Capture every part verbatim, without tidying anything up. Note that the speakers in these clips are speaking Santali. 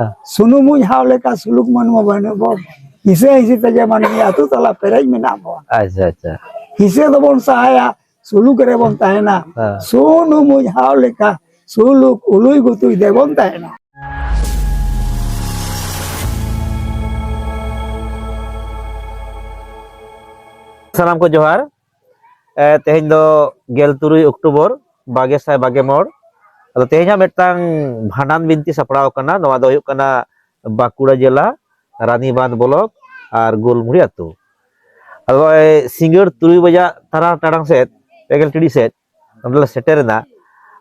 ᱦᱮᱸ᱾ ᱥᱩᱱᱩᱢᱩᱡ ᱦᱟᱣ ᱞᱮᱠᱟ ᱥᱩᱞᱩᱠ ᱢᱟᱹᱱᱢᱟ ᱵᱟᱹᱱᱩᱜ ᱵᱚᱱ᱾ ᱦᱤᱥᱟᱹ ᱦᱤᱥᱤ ᱛᱮᱜᱮ ᱢᱟᱹᱱᱢᱤ ᱟᱹᱛᱩ ᱛᱟᱞᱟ ᱯᱮᱨᱮᱡ ᱢᱮᱱᱟᱜ ᱵᱚᱱ᱾ ᱟᱪᱪᱷᱟ, ᱟᱪᱪᱷᱟ᱾ ᱦᱤᱥᱟᱹ ᱫᱚᱵᱚᱱ ᱥᱟᱦᱟᱭᱟ, ᱥᱩᱞᱩᱠ ᱨᱮᱵᱚᱱ ᱛᱟᱦᱮᱱᱟ᱾ ᱦᱮᱸ᱾ ᱥᱩᱱᱩᱢᱩᱡ ᱦᱟᱣ ᱞᱮᱠᱟ ᱥᱩᱞᱩᱠ ᱩᱞᱩᱭ ᱜᱩᱛᱩᱭ ᱫᱮᱵᱚᱱ ᱛᱟᱦᱮᱱᱟ᱾ ᱥᱟᱱᱟᱢ ᱠᱚ ᱡᱚᱦᱟᱨ᱾ ᱮ, ᱛᱮᱦᱮᱧ ᱫᱚ ᱜᱮᱞ ᱛᱩᱨᱩᱭ ᱚᱠᱴᱳᱵᱚᱨ, ᱵᱟᱜᱮ ᱥᱟᱭ ᱵᱟᱜᱮ ᱢᱚᱬ᱾ ᱟᱫᱚ ᱛᱮᱦᱮᱧᱟᱜ ᱢᱤᱫᱴᱟᱝ ᱵᱷᱟᱸᱰᱟᱱ ᱵᱤᱱᱛᱤ ᱥᱟᱯᱲᱟᱣ ᱟᱠᱟᱱᱟ᱾ ᱱᱚᱣᱟ ᱫᱚ ᱦᱩᱭᱩᱜ ᱠᱟᱱᱟ ᱵᱟᱸᱠᱩᱲᱟ ᱡᱮᱞᱟ, ᱨᱟᱱᱤᱵᱟᱸᱫᱷ ᱵᱞᱚᱠ ᱟᱨ ᱜᱳᱞᱢᱩᱲᱤ ᱟᱹᱛᱩ᱾ ᱟᱫᱚ ᱱᱚᱜᱼᱚᱭ ᱥᱤᱸᱜᱟᱹᱲ ᱛᱩᱨᱩᱭ ᱵᱟᱡᱟᱜ ᱛᱟᱨᱟ ᱴᱟᱲᱟᱝ ᱥᱮᱫ, ᱯᱮ ᱜᱮᱞ ᱴᱤᱲᱤᱡ ᱥᱮᱫ ᱱᱚᱸᱰᱮ ᱞᱮ ᱥᱮᱴᱮᱨ ᱮᱱᱟ᱾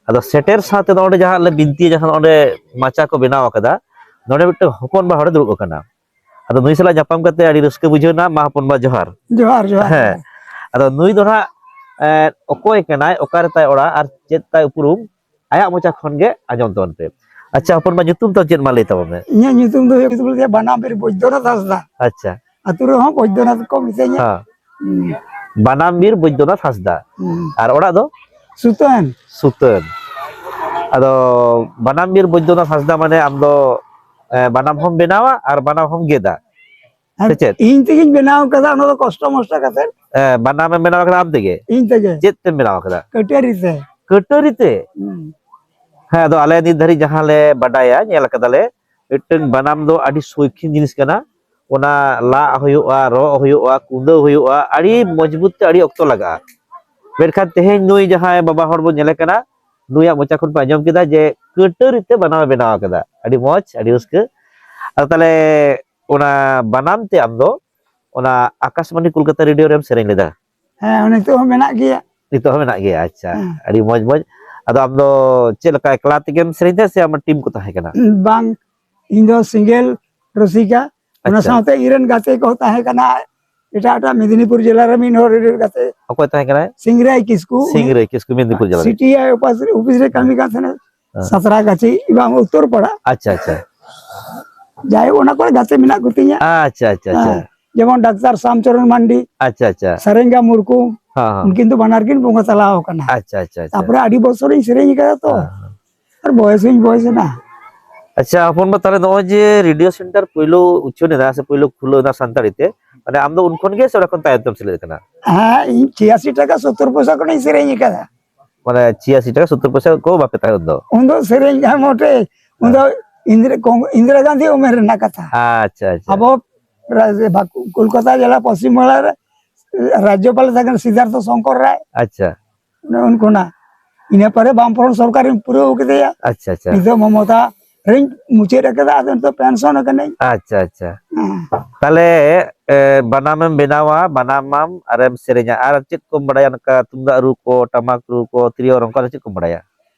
ᱟᱫᱚ ᱥᱮᱴᱮᱨ ᱥᱟᱶᱛᱮ ᱫᱚ ᱚᱸᱰᱮ ᱡᱟᱦᱟᱸ ᱞᱮ ᱵᱤᱱᱛᱤᱭᱟ, ᱡᱟᱦᱟᱸ ᱚᱸᱰᱮ ᱢᱟᱪᱟ ᱠᱚ ᱵᱮᱱᱟᱣ ᱟᱠᱟᱫᱟ, ᱱᱚᱸᱰᱮ ᱢᱤᱫᱴᱟᱝ ᱦᱚᱯᱚᱱ ᱵᱟ ᱦᱚᱲᱮ ᱫᱩᱲᱩᱵ ᱟᱠᱟᱱᱟ᱾ ᱟᱫᱚ ᱱᱩᱭ ᱥᱟᱞᱟᱜ ᱧᱟᱯᱟᱢ ᱠᱟᱛᱮ ᱟᱹᱰᱤ ᱨᱟᱹᱥᱠᱟᱹ ᱵᱩᱡᱷᱟᱹᱣ ᱮᱱᱟ᱾ ᱢᱟ ᱦᱚᱯᱚᱱ ᱵᱟ ᱡᱚᱦᱟᱨ᱾ ᱡᱚᱦᱟᱨ, ᱡᱚᱦᱟᱨ᱾ ᱦᱮᱸ᱾ ᱟᱫᱚ ᱱᱩᱭ ᱫᱚ ᱱᱟᱦᱟᱜ, ᱮᱸ, ᱚᱠᱚᱭ ᱠᱟᱱᱟᱭ, ᱚᱠᱟᱨᱮ ᱛᱟᱭ ᱚᱲᱟᱜ ᱟᱨ ᱪᱮᱫ ᱛᱟᱭ ᱩᱯᱨᱩᱢ, ᱟᱭᱟᱜ ᱢᱚᱪᱟ ᱠᱷᱚᱱ ᱜᱮ ᱟᱸᱡᱚᱢ ᱛᱟᱵᱚᱱ ᱯᱮ᱾ ᱟᱪᱪᱷᱟ ᱦᱚᱯᱚᱱ ᱵᱟ, ᱧᱩᱛᱩᱢ ᱛᱟᱢ ᱪᱮᱫ, ᱢᱟ ᱞᱟᱹᱭ ᱛᱟᱵᱚᱱ ᱢᱮ? ᱤᱧᱟᱹᱜ ᱧᱩᱛᱩᱢ ᱫᱚ ᱦᱩᱭᱩᱜ ᱠᱟᱱᱟ ᱵᱟᱱᱟᱢ ᱵᱤᱨ ᱵᱳᱭᱫᱚᱱᱟᱛᱷ ᱦᱟᱸᱥᱫᱟ᱾ ᱟᱪᱪᱷᱟ᱾ ᱟᱹᱛᱩ ᱨᱮᱦᱚᱸ ᱵᱳᱭᱫᱚᱱᱟᱛᱷ ᱠᱚ ᱢᱤᱛᱟᱹᱧᱟ᱾ ᱦᱮᱸ᱾ ᱦᱩᱸ᱾ ᱵᱟᱱᱟᱢ ᱵᱤᱨ ᱵᱳᱭᱫᱚᱱᱟᱛᱷ ᱦᱟᱸᱥᱫᱟ᱾ ᱦᱩᱸ᱾ ᱟᱨ ᱚᱲᱟᱜ ᱫᱚ? ᱥᱩᱛᱟᱹᱱ᱾ ᱥᱩᱛᱟᱹᱱ᱾ ᱟᱫᱚ ᱵᱟᱱᱟᱢ ᱵᱤᱨ ᱵᱳᱭᱫᱚᱱᱟᱛᱷ ᱦᱟᱸᱥᱫᱟ ᱢᱟᱱᱮ ᱟᱢ ᱫᱚ, ᱮ, ᱵᱟᱱᱟᱢ ᱦᱚᱸᱢ ᱵᱮᱱᱟᱣᱟ ᱟᱨ ᱵᱟᱱᱟᱢ ᱦᱚᱸᱢ ᱜᱮᱫᱟ, ᱟᱨ ᱥᱮ ᱪᱮᱫ? ᱤᱧ ᱛᱮᱜᱤᱧ ᱵᱮᱱᱟᱣ ᱠᱟᱫᱟ ᱚᱱᱟ ᱫᱚ ᱠᱚᱥᱴᱚ ᱢᱚᱥᱴᱚ ᱠᱟᱛᱮ᱾ ᱮ, ᱵᱟᱱᱟᱢ ᱮᱢ ᱵᱮᱱᱟᱣ ᱠᱟᱫᱟ ᱟᱢ ᱛᱮᱜᱮ? ᱤᱧ ᱛᱮᱜᱮ᱾ ᱪᱮᱫ ᱛᱮᱢ ᱵᱮᱱᱟᱣ ᱠᱟᱫᱟ? ᱠᱟᱹᱴᱟᱹᱨᱤ ᱛᱮ᱾ ᱠᱟᱹᱴᱟᱹᱨᱤ ᱛᱮ? ᱦᱩᱸ᱾ ᱦᱮᱸ, ᱟᱫᱚ ᱟᱞᱮ ᱱᱤᱛ ᱫᱷᱟᱹᱨᱤᱡ ᱡᱟᱦᱟᱸ ᱞᱮ ᱵᱟᱰᱟᱭᱟ, ᱧᱮᱞ ᱠᱟᱫᱟᱞᱮ, ᱢᱤᱫᱴᱟᱝ ᱵᱟᱱᱟᱢ ᱫᱚ ᱟᱹᱰᱤ ᱥᱚᱭᱠᱷᱤᱱ ᱡᱤᱱᱤᱥ ᱠᱟᱱᱟ᱾ ᱚᱱᱟ ᱞᱟᱜ ᱦᱩᱭᱩᱜᱼᱟ, ᱨᱚᱜ ᱦᱩᱭᱩᱜᱼᱟ, ᱠᱩᱸᱫᱟᱹᱣ ᱦᱩᱭᱩᱜᱼᱟ, ᱟᱹᱰᱤ ᱢᱚᱡᱽᱵᱩᱛ ᱛᱮ ᱟᱹᱰᱤ ᱚᱠᱛᱚ ᱞᱟᱜᱟᱜᱼᱟ᱾ ᱢᱮᱱᱠᱷᱟᱱ ᱛᱮᱦᱮᱧ ᱱᱩᱭ ᱡᱟᱦᱟᱸᱭ ᱵᱟᱵᱟ ᱦᱚᱲ ᱵᱚᱱ ᱧᱮᱞᱮ ᱠᱟᱱᱟ, ᱱᱩᱭᱟᱜ ᱢᱚᱪᱟ ᱠᱷᱚᱱ ᱯᱮ ᱟᱸᱡᱚᱢ ᱠᱮᱫᱟ ᱡᱮ ᱠᱟᱹᱴᱟᱹᱨᱤ ᱛᱮ ᱵᱟᱱᱟᱢ ᱮ ᱵᱮᱱᱟᱣ ᱠᱟᱫᱟ᱾ ᱟᱹᱰᱤ ᱢᱚᱡᱽ, ᱟᱹᱰᱤ ᱨᱟᱹᱥᱠᱟᱹ᱾ ᱟᱫᱚ ᱛᱟᱦᱞᱮ ᱚᱱᱟ ᱵᱟᱱᱟᱢ ᱛᱮ ᱟᱢ ᱫᱚ ᱚᱱᱟ ᱟᱠᱟᱥᱵᱟᱱᱤ ᱠᱳᱞᱠᱟᱛᱟ ᱨᱮᱰᱤᱭᱳ ᱨᱮᱢ ᱥᱮᱨᱮᱧ ᱞᱮᱫᱟ? ᱦᱮᱸ, ᱱᱤᱛᱚᱜ ᱦᱚᱸ ᱢᱮᱱᱟᱜ ᱜᱮᱭᱟ᱾ ᱱᱤᱛᱚᱜ ᱦᱚᱸ ᱢᱮᱱᱟᱜ ᱜᱮᱭᱟ, ᱟᱪᱪᱷᱟ᱾ ᱦᱮᱸ᱾ ᱟᱹᱰᱤ ᱢᱚᱡᱽ, ᱢᱚᱡᱽ᱾ ᱟᱫᱚ ᱟᱢ ᱫᱚ ᱪᱮᱫ ᱞᱮᱠᱟ ᱮᱠᱞᱟ ᱛᱮᱜᱮᱢ ᱥᱮᱨᱮᱧ ᱛᱟᱦᱮᱸᱫ ᱥᱮ ᱟᱢᱟᱜ ᱴᱤᱢ ᱠᱚ ᱛᱟᱦᱮᱸ ᱠᱟᱱᱟ? ᱵᱟᱝ, ᱤᱧ ᱫᱚ ᱥᱤᱝᱜᱮᱞ ᱨᱩᱥᱤᱠᱟ, ᱚᱱᱟ ᱟᱪᱪᱷᱟ᱾ ᱥᱟᱶᱛᱮ ᱤᱧ ᱨᱮᱱ ᱜᱟᱛᱮ ᱠᱚ ᱛᱟᱦᱮᱸ ᱠᱟᱱᱟ ᱮᱴᱟᱜ ᱮᱴᱟᱜ ᱢᱮᱫᱽᱱᱤᱯᱩᱨ ᱡᱮᱞᱟ ᱨᱮ ᱢᱤᱫ ᱦᱚᱲ ᱨᱮᱱ ᱜᱟᱛᱮ᱾ ᱚᱠᱚᱭ ᱛᱟᱦᱮᱸ ᱠᱟᱱᱟᱭ? ᱥᱤᱝᱨᱟᱭ ᱠᱤᱥᱠᱩ, ᱩᱱᱤ ᱥᱤᱝᱨᱟᱭ ᱠᱤᱥᱠᱩ, ᱢᱮᱫᱽᱱᱤᱯᱩᱨ ᱡᱮᱞᱟ ᱨᱮ᱾ ᱥᱤᱴᱤ ᱟᱭ ᱚᱯᱷᱤᱥ ᱨᱮ ᱠᱟᱹᱢᱤ ᱠᱟᱱ ᱛᱟᱦᱮᱸᱱᱟ, ᱦᱮᱸ᱾ ᱥᱟᱛᱨᱟ ᱜᱟᱪᱷᱤ ᱵᱟᱝ ᱩᱛᱛᱚᱨ ᱯᱟᱲᱟ᱾ ᱟᱪᱪᱷᱟ, ᱟᱪᱪᱷᱟ᱾ ᱡᱟᱭᱦᱳᱠ, ᱚᱱᱟ ᱠᱚᱨᱮ ᱜᱟᱛᱮ ᱢᱮᱱᱟᱜ ᱠᱚᱛᱤᱧᱟ᱾ ᱟᱪᱪᱷᱟ, ᱟᱪᱪᱷᱟ, ᱟᱪᱪᱷᱟ᱾ ᱦᱮᱸ, ᱡᱮᱢᱚᱱ ᱰᱟᱠᱛᱟᱨ ᱥᱟᱢᱪᱚᱨᱚᱱ ᱢᱟᱱᱰᱤ, ᱟᱪᱪᱷᱟ, ᱟᱪᱪᱷᱟ᱾ ᱥᱟᱨᱮᱝᱜᱟ ᱢᱩᱨᱠᱩ, ᱦᱮᱸ, ᱦᱮᱸ᱾ ᱩᱱᱠᱤᱱ ᱫᱚ ᱵᱟᱱᱟᱨ ᱠᱤᱱ ᱵᱚᱸᱜᱟ ᱛᱟᱞᱟ ᱟᱠᱟᱱᱟ᱾ ᱟᱪᱪᱷᱟ, ᱟᱪᱪᱷᱟ, ᱟᱪᱪᱷᱟ᱾ ᱛᱟᱯᱚᱨᱮ ᱟᱹᱰᱤ ᱵᱚᱪᱷᱚᱨᱤᱧ ᱥᱮᱨᱮᱧ ᱟᱠᱟᱫᱟ ᱛᱚ᱾ ᱦᱮᱸ, ᱦᱮᱸ᱾ ᱟᱨ ᱵᱚᱭᱮᱥ ᱦᱚᱸᱧ ᱵᱚᱭᱮᱥ ᱮᱱᱟ᱾ ᱟᱪᱪᱷᱟ ᱦᱚᱯᱚᱱ ᱵᱟ, ᱛᱟᱦᱞᱮ ᱱᱚᱜᱼᱚᱭ ᱡᱮ ᱨᱮᱰᱤᱭᱳ ᱥᱮᱱᱴᱟᱨ ᱯᱳᱭᱞᱳ ᱩᱪᱷᱟᱹᱱ ᱮᱱᱟ ᱥᱮ ᱯᱳᱭᱞᱳ ᱠᱷᱩᱞᱟᱹᱣ ᱮᱱᱟ ᱥᱟᱱᱛᱟᱲᱤ ᱛᱮ, ᱢᱟᱱᱮ ᱟᱢ ᱫᱚ ᱩᱱ ᱠᱷᱚᱱ ᱜᱮ ᱥᱮ ᱚᱸᱰᱮ ᱠᱷᱚᱱ ᱛᱟᱭᱚᱢ ᱛᱮᱢ ᱥᱮᱞᱮᱫ ᱟᱠᱟᱱᱟ? ᱦᱮᱸ, ᱤᱧ ᱪᱷᱤᱭᱟᱥᱤ ᱴᱟᱠᱟ ᱥᱳᱛᱛᱳᱨ ᱯᱚᱭᱥᱟ ᱠᱷᱚᱱᱤᱧ ᱥᱮᱨᱮᱧ ᱟᱠᱟᱫᱟ᱾ ᱢᱟᱱᱮ ᱪᱷᱤᱭᱟᱥᱤ ᱴᱟᱠᱟ ᱥᱳᱛᱛᱳᱨ ᱯᱚᱭᱥᱟ ᱠᱚ ᱵᱟᱯᱮ ᱛᱟᱦᱮᱸ ᱩᱱ ᱫᱚ? ᱩᱱ ᱫᱚ ᱥᱮᱨᱮᱧ ᱡᱟᱦᱟᱸ ᱢᱚᱴᱮ, ᱩᱱ ᱫᱚ ᱤᱱᱫᱤᱨᱟ ᱠᱚᱝ-, ᱤᱱᱫᱤᱨᱟ ᱜᱟᱱᱫᱷᱤ ᱩᱢᱮᱨ ᱨᱮᱱᱟᱜ ᱠᱟᱛᱷᱟ᱾ ᱟᱪᱪᱷᱟ, ᱟᱪᱪᱷᱟ᱾ ᱟᱵᱚ ᱨᱟᱡᱽ-, ᱵᱟᱸᱠ-, ᱠᱳᱞᱠᱟᱛᱟ ᱡᱮᱞᱟ ᱯᱚᱥᱪᱤᱢ ᱵᱟᱝᱞᱟ ᱨᱮ ᱨᱟᱡᱽᱡᱚᱯᱟᱞ ᱮ ᱛᱟᱦᱮᱸ ᱠᱟᱱᱟ ᱥᱤᱫᱽᱫᱷᱟᱨᱛᱷᱚ ᱥᱚᱝᱠᱚᱨ ᱨᱟᱭ᱾ ᱟᱪᱪᱷᱟ᱾ ᱚᱱᱮ ᱩᱱᱠᱩᱱᱟᱜ᱾ ᱤᱱᱟᱹ ᱯᱚᱨᱮ ᱵᱟᱢᱯᱷᱨᱚᱱᱴ ᱥᱚᱨᱠᱟᱨᱤᱧ ᱯᱩᱨᱟᱹᱣ ᱠᱮᱫᱮᱭᱟ᱾ ᱟᱪᱪᱷᱟ, ᱟᱪᱪᱷᱟ᱾ ᱱᱤᱛᱚᱜ ᱢᱚᱢᱚᱛᱟ ᱨᱤᱧ ᱢᱩᱪᱟᱹᱫ ᱟᱠᱟᱫᱟ, ᱟᱫᱚ ᱱᱤᱛᱚᱜ ᱯᱮᱱᱥᱚᱱ ᱟᱠᱟᱱᱟᱹᱧ᱾ ᱟᱪᱪᱷᱟ, ᱟᱪᱪᱷᱟ᱾ ᱦᱮᱸ᱾ ᱛᱟᱦᱞᱮ, ᱮ, ᱵᱟᱱᱟᱢᱮᱢ ᱵᱮᱱᱟᱣᱟ, ᱵᱟᱱᱟᱢᱟᱢ ᱟᱨᱮᱢ ᱥᱮᱨᱮᱧᱟ, ᱟᱨ ᱪᱮᱫ ᱠᱚᱢ ᱵᱟᱲᱟᱭᱟ? ᱚᱱᱠᱟ ᱛᱩᱢᱫᱟᱜ ᱨᱩ ᱠᱚ, ᱴᱟᱢᱟᱠ ᱨᱩ ᱠᱚ, ᱛᱤᱨᱭᱳ ᱚᱨᱚᱝ ᱠᱚ, ᱟᱨ ᱪᱮᱫ ᱠᱚᱢ ᱵᱟᱲᱟᱭᱟ?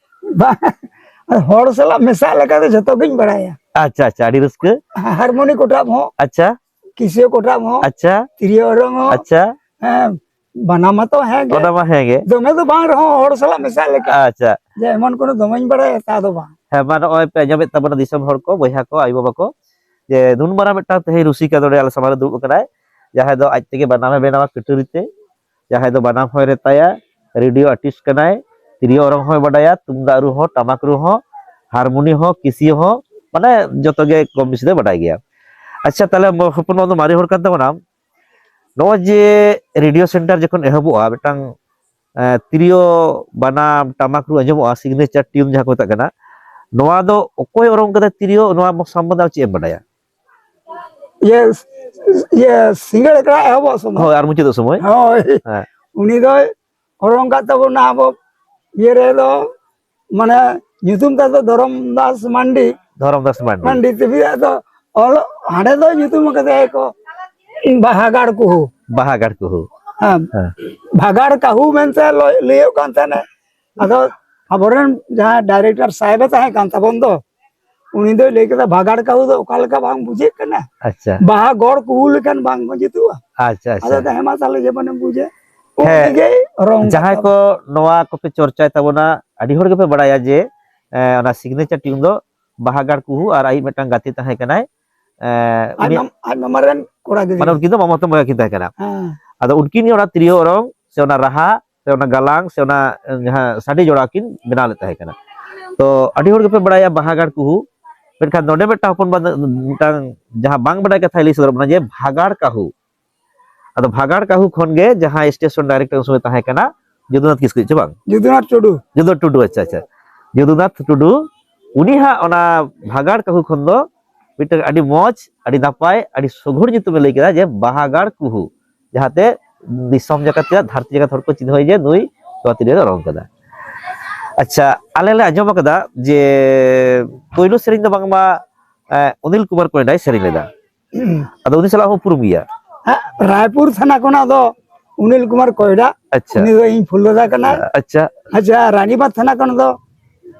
ᱵᱟᱝ, ᱦᱚᱲ ᱥᱟᱞᱟᱜ ᱢᱮᱥᱟᱜ ᱞᱮᱠᱟ ᱫᱚ ᱡᱷᱚᱛᱚ ᱜᱤᱧ ᱵᱟᱲᱟᱭᱟ᱾ ᱟᱪᱪᱷᱟ, ᱟᱪᱪᱷᱟ, ᱟᱹᱰᱤ ᱨᱟᱹᱥᱠᱟᱹ᱾ ᱦᱟᱨᱢᱳᱱᱤ ᱠᱚᱴᱟᱵ ᱦᱚᱸ, ᱟᱪᱪᱷᱟ᱾ ᱠᱤᱥᱤᱭᱳ ᱠᱚᱴᱟᱵ ᱦᱚᱸ, ᱟᱪᱪᱷᱟ᱾ ᱛᱤᱨᱭᱳ ᱚᱨᱚᱝ ᱦᱚᱸ᱾ ᱟᱪᱪᱷᱟ᱾ ᱦᱮᱸ, ᱵᱟᱱᱟᱢ ᱢᱟᱛᱚ ᱦᱮᱸ ᱜᱮ᱾ ᱚᱱᱟ ᱢᱟ ᱦᱮᱸ ᱜᱮ᱾ ᱫᱚᱢᱮ ᱫᱚ ᱵᱟᱝ ᱨᱮᱦᱚᱸ ᱦᱚᱲ ᱥᱟᱞᱟᱜ ᱢᱮᱥᱟᱜ ᱞᱮᱠᱟ᱾ ᱟᱪᱪᱷᱟ᱾ ᱡᱮ ᱮᱢᱚᱱ ᱠᱳᱱᱳ ᱫᱚᱢᱮᱧ ᱵᱟᱲᱟᱭᱟ ᱛᱟ ᱫᱚ ᱵᱟᱝ᱾ ᱦᱮᱸ, ᱢᱟ ᱱᱚᱜᱼᱚᱭ ᱯᱮ ᱟᱸᱡᱚᱢᱮᱫ ᱛᱟᱵᱚᱱᱟ ᱫᱤᱥᱚᱢ ᱦᱚᱲ ᱠᱚ, ᱵᱚᱭᱦᱟ ᱠᱚ, ᱟᱭᱳ ᱵᱟᱵᱟ ᱠᱚ, ᱡᱮ ᱱᱩᱱ ᱢᱟᱨᱟᱝ ᱢᱤᱫᱴᱟᱝ ᱛᱮᱦᱮᱧ ᱨᱩᱥᱤᱠᱟ ᱱᱚᱰᱮ ᱟᱞᱮ ᱥᱟᱢᱟᱝ ᱨᱮ ᱫᱩᱲᱩᱵ ᱟᱠᱟᱱᱟᱭ, ᱡᱟᱦᱟᱸᱭ ᱫᱚ ᱟᱡ ᱛᱮᱜᱮ ᱵᱟᱱᱟᱢ ᱮ ᱵᱮᱱᱟᱣᱟ ᱠᱟᱹᱴᱟᱹᱨᱤ ᱛᱮ, ᱡᱟᱦᱟᱸᱭ ᱫᱚ ᱵᱟᱱᱟᱢ ᱦᱚᱸᱭ ᱨᱮᱛᱟᱭᱟ, ᱨᱮᱰᱤᱭᱳ ᱟᱨᱴᱤᱥᱴ ᱠᱟᱱᱟᱭ, ᱛᱤᱨᱭᱳ ᱚᱨᱚᱝ ᱦᱚᱸᱭ ᱵᱟᱰᱟᱭᱟ, ᱛᱩᱢᱫᱟᱜ ᱨᱩ ᱦᱚᱸ, ᱴᱟᱢᱟᱠ ᱨᱩ ᱦᱚᱸ, ᱦᱟᱨᱢᱳᱱᱤ ᱦᱚᱸ, ᱠᱤᱥᱤ ᱦᱚᱸ, ᱢᱟᱱᱮ ᱡᱚᱛᱚ ᱜᱮ ᱠᱚᱢ ᱵᱮᱥᱤ ᱫᱚᱭ ᱵᱟᱰᱟᱭ ᱜᱮᱭᱟ᱾ ᱟᱪᱪᱷᱟ, ᱛᱟᱦᱞᱮ ᱢᱚ-, ᱦᱚᱯᱚᱱ ᱵᱟᱹᱵᱩ ᱫᱚ ᱢᱟᱨᱮ ᱦᱚᱲ ᱠᱟᱱ ᱛᱟᱵᱚᱱᱟᱢ, ᱱᱚᱜᱼᱚᱭ ᱡᱮ ᱨᱮᱰᱤᱭᱳ ᱥᱮᱱᱴᱟᱨ ᱡᱚᱠᱷᱚᱱ ᱮᱦᱚᱵᱚᱜᱼᱟ, ᱢᱤᱫᱴᱟᱝ, ᱮ, ᱛᱤᱨᱭᱳ, ᱵᱟᱱᱟᱢ, ᱴᱟᱢᱟᱠ ᱨᱩ ᱟᱸᱡᱚᱢᱚᱜᱼᱟ, ᱥᱤᱜᱽᱱᱮᱪᱟᱨ ᱴᱤᱭᱩᱱ ᱡᱟᱦᱟᱸ ᱠᱚ ᱢᱮᱛᱟᱜ ᱠᱟᱱᱟ, ᱱᱚᱣᱟ ᱫᱚ ᱚᱠᱚᱭ ᱚᱨᱚᱝ ᱠᱟᱫᱟ ᱛᱤᱨᱭᱳ, ᱱᱚᱣᱟ ᱥᱚᱢᱵᱚᱱᱫᱷᱮ ᱟᱢ ᱪᱮᱫ ᱮᱢ ᱵᱟᱰᱟᱭᱟ? ᱤᱭᱟᱹ, ᱤᱭᱟᱹ, ᱥᱤᱸᱜᱟᱹᱲ ᱟᱠᱷᱲᱟ ᱮᱦᱚᱵᱚᱜ ᱥᱚᱢᱚᱭ᱾ ᱦᱳᱭ, ᱟᱨ ᱢᱩᱪᱟᱹᱫᱚᱜ ᱥᱚᱢᱚᱭ᱾ ᱦᱳᱭ᱾ ᱦᱮᱸ᱾ ᱩᱱᱤ ᱫᱚᱭ ᱚᱨᱚᱝ ᱠᱟᱫ ᱛᱟᱵᱚᱱᱟ ᱟᱵᱚ ᱤᱭᱟᱹ ᱨᱮᱫᱚ, ᱢᱟᱱᱮ, ᱧᱩᱛᱩᱢ ᱛᱟᱭ ᱫᱚ ᱫᱷᱚᱨᱚᱢ ᱫᱟᱥ ᱢᱟᱱᱰᱤ᱾ ᱫᱷᱚᱨᱚᱢ ᱫᱟᱥ ᱢᱟᱱᱰᱤ᱾ ᱢᱟᱱᱰᱤ ᱛᱤᱵᱤ ᱫᱚ ᱚᱞ ᱦᱟᱸᱰᱮ ᱫᱚ ᱧᱩᱛᱩᱢ ᱠᱟᱫᱮᱭᱟ ᱠᱚ ᱵᱟᱦᱟᱜᱟᱲ ᱠᱩᱦᱩ᱾ ᱵᱟᱦᱟᱜᱟᱲ ᱠᱩᱦᱩ᱾ ᱦᱮᱸ᱾ ᱦᱮᱸ᱾ ᱵᱷᱟᱜᱟᱲ ᱠᱟᱹᱦᱩ ᱢᱮᱱᱛᱮ ᱞᱚ-, ᱞᱟᱹᱭᱚᱜ ᱠᱟᱱ ᱛᱟᱦᱮᱱᱟ᱾ ᱟᱫᱚ ᱟᱵᱚᱨᱮᱱ ᱡᱟᱦᱟᱸᱭ ᱰᱟᱭᱨᱮᱠᱴᱚᱨ ᱥᱟᱦᱮᱵ ᱮ ᱛᱟᱦᱮᱸ ᱠᱟᱱ ᱛᱟᱵᱚᱱ ᱫᱚ, ᱩᱱᱤ ᱫᱚᱭ ᱞᱟᱹᱭ ᱠᱮᱫᱟ, "ᱵᱷᱟᱜᱟᱲ ᱠᱟᱹᱦᱩ ᱫᱚ ᱚᱠᱟ ᱞᱮᱠᱟ ᱵᱟᱝ ᱵᱩᱡᱷᱟᱹᱜ ᱠᱟᱱᱟ? ᱟᱪᱪᱷᱟ᱾ ᱵᱟᱦᱟ ᱜᱚᱲ ᱠᱩᱦᱩ ᱞᱮᱠᱷᱟᱱ ᱵᱟᱝ ᱡᱩᱛᱩᱜᱼᱟ?" ᱟᱪᱪᱷᱟ, ᱟᱫᱚ ᱟᱪᱪᱷᱟ᱾ ᱦᱮᱸ ᱢᱟ ᱛᱟᱦᱞᱮ ᱡᱮᱢᱚᱱᱮᱢ ᱵᱩᱡᱟ᱾ ᱦᱮᱸ, ᱩᱱᱤ ᱜᱮᱭ ᱨᱚᱝ ᱡᱟᱦᱟᱸᱭ ᱠᱟᱫᱟ᱾ ᱠᱚ ᱱᱚᱣᱟ ᱠᱚᱯᱮ ᱪᱚᱨᱪᱟᱭ ᱛᱟᱵᱚᱱᱟ, ᱟᱹᱰᱤ ᱦᱚᱲ ᱜᱮᱯᱮ ᱵᱟᱲᱟᱭᱟ ᱡᱮ, ᱮ, ᱚᱱᱟ ᱥᱤᱜᱽᱱᱮᱪᱟᱨ ᱴᱤᱭᱩᱱ ᱫᱚ ᱵᱟᱦᱟᱜᱟᱲ ᱠᱩᱦᱩ ᱟᱨ ᱟᱡ ᱢᱤᱫᱴᱟᱝ ᱜᱟᱛᱮ ᱛᱟᱦᱮᱸ ᱠᱟᱱᱟᱭ, ᱮ, ᱟᱡ ᱩᱱᱤ ᱢᱟᱢ-, ᱟᱡ ᱢᱟᱢᱟ ᱨᱮᱱ ᱠᱚᱲᱟ ᱜᱤᱫᱽᱨᱟᱹ᱾ ᱢᱟᱱᱮ ᱩᱱᱠᱤᱱ ᱫᱚ ᱢᱟᱢᱟ ᱦᱟᱛᱚᱢ ᱵᱚᱭᱦᱟ ᱠᱤᱱ ᱛᱟᱦᱮᱸ ᱠᱟᱱᱟ᱾ ᱦᱮᱸ᱾ ᱟᱫᱚ ᱩᱱᱠᱤᱱ ᱜᱮ ᱚᱱᱟ ᱛᱤᱨᱭᱳ ᱚᱨᱚᱝ ᱥᱮ ᱚᱱᱟ ᱨᱟᱦᱟ ᱥᱮ ᱚᱱᱟ ᱜᱟᱞᱟᱝ ᱥᱮ ᱚᱱᱟ ᱡᱟᱦᱟᱸ ᱥᱟᱰᱮ ᱡᱚᱲᱟᱣ ᱠᱤᱱ ᱵᱮᱱᱟᱣ ᱞᱮᱫ ᱛᱟᱦᱮᱸ ᱠᱟᱱᱟ᱾ ᱛᱚ ᱟᱹᱰᱤ ᱦᱚᱲ ᱜᱮᱯᱮ ᱵᱟᱲᱟᱭᱟ ᱵᱟᱦᱟᱜᱟᱲ ᱠᱩᱦᱩ, ᱢᱮᱱᱠᱷᱟᱱ ᱱᱚᱰᱮ ᱢᱤᱫᱴᱟᱝ ᱦᱚᱯᱚᱱ ᱵᱟ ᱢᱤᱫᱴᱟᱝ ᱡᱟᱦᱟᱸ ᱵᱟᱝ ᱵᱟᱰᱟᱭ ᱠᱟᱛᱷᱟᱭ ᱞᱟᱹᱭ ᱥᱚᱫᱚᱨ ᱵᱚᱱᱟ ᱡᱮ ᱵᱷᱟᱜᱟᱲ ᱠᱟᱹᱦᱩ᱾ ᱟᱫᱚ ᱵᱷᱟᱜᱟᱲ ᱠᱟᱹᱦᱩ ᱠᱷᱚᱱ ᱜᱮ ᱡᱟᱦᱟᱸᱭ ᱥᱴᱮᱥᱚᱱ ᱰᱟᱭᱨᱮᱠᱴᱚᱨ ᱩᱱ ᱥᱚᱢᱚᱭ ᱛᱟᱦᱮᱸ ᱠᱟᱱᱟ ᱡᱚᱫᱩᱱᱟᱛᱷ ᱠᱤᱥᱠᱩ, ᱪᱮ ᱵᱟᱝ? ᱡᱚᱫᱩᱱᱟᱛᱷ ᱴᱩᱰᱩ᱾ ᱡᱚᱫᱩᱱᱟᱛᱷ ᱴᱩᱰᱩ, ᱟᱪᱪᱷᱟ, ᱟᱪᱪᱷᱟ᱾ ᱡᱚᱫᱩᱱᱟᱛᱷ ᱴᱩᱰᱩ, ᱩᱱᱤ ᱦᱟᱸᱜ ᱚᱱᱟ ᱵᱷᱟᱜᱟᱲ ᱠᱟᱹᱦᱩ ᱠᱷᱚᱱ ᱫᱚ ᱢᱤᱫᱴᱟᱝ ᱟᱹᱰᱤ ᱢᱚᱡᱽ, ᱟᱹᱰᱤ ᱱᱟᱯᱟᱭ, ᱟᱹᱰᱤ ᱥᱚᱜᱷᱚᱲ ᱧᱩᱛᱩᱢᱮ ᱞᱟᱹᱭ ᱠᱮᱫᱟ ᱡᱮ ᱵᱟᱦᱟᱜᱟᱲ ᱠᱩᱦᱩ, ᱡᱟᱦᱟᱸᱛᱮ ᱫᱤᱥᱚᱢ ᱡᱟᱠᱟᱛ ᱨᱮᱭᱟᱜ, ᱫᱷᱟᱹᱨᱛᱤ ᱡᱟᱠᱟᱛ ᱦᱚᱲ ᱠᱚ ᱪᱤᱱᱦᱟᱹᱣ ᱡᱮ ᱱᱩᱭ ᱱᱚᱣᱟ ᱛᱤᱨᱭᱳ ᱨᱚᱨᱚᱝ ᱠᱟᱫᱟ᱾ ᱟᱪᱪᱷᱟ, ᱟᱞᱮ ᱞᱮ ᱟᱸᱡᱚᱢ ᱟᱠᱟᱫᱟ ᱡᱮ ᱯᱳᱭᱞᱳ ᱥᱮᱨᱮᱧ ᱫᱚ ᱵᱟᱝᱢᱟ, ᱮ, ᱚᱱᱤᱞ ᱠᱩᱢᱟᱨ ᱠᱚᱭᱰᱟᱭ ᱥᱮᱨᱮᱧ ᱞᱮᱫᱟ᱾ ᱟᱫᱚ ᱩᱱᱤ ᱥᱟᱞᱟᱜ ᱦᱚᱸ ᱩᱯᱨᱩᱢ ᱜᱮᱭᱟ᱾ ᱦᱮᱸ, ᱨᱟᱭᱯᱩᱨ ᱛᱷᱟᱱᱟ ᱠᱷᱚᱱᱟᱜ ᱫᱚ ᱚᱱᱤᱞ ᱠᱩᱢᱟᱨ ᱠᱚᱭᱰᱟ, ᱟᱪᱪᱷᱟ᱾ ᱩᱱᱤ ᱫᱚ ᱤᱧ ᱯᱷᱩᱞ ᱫᱟᱫᱟ ᱠᱟᱱᱟᱭ᱾ ᱟᱪᱪᱷᱟ᱾ ᱟᱪᱪᱷᱟ, ᱨᱟᱱᱤᱵᱟᱸᱫᱷ ᱛᱷᱟᱱᱟ ᱠᱷᱚᱱ ᱫᱚ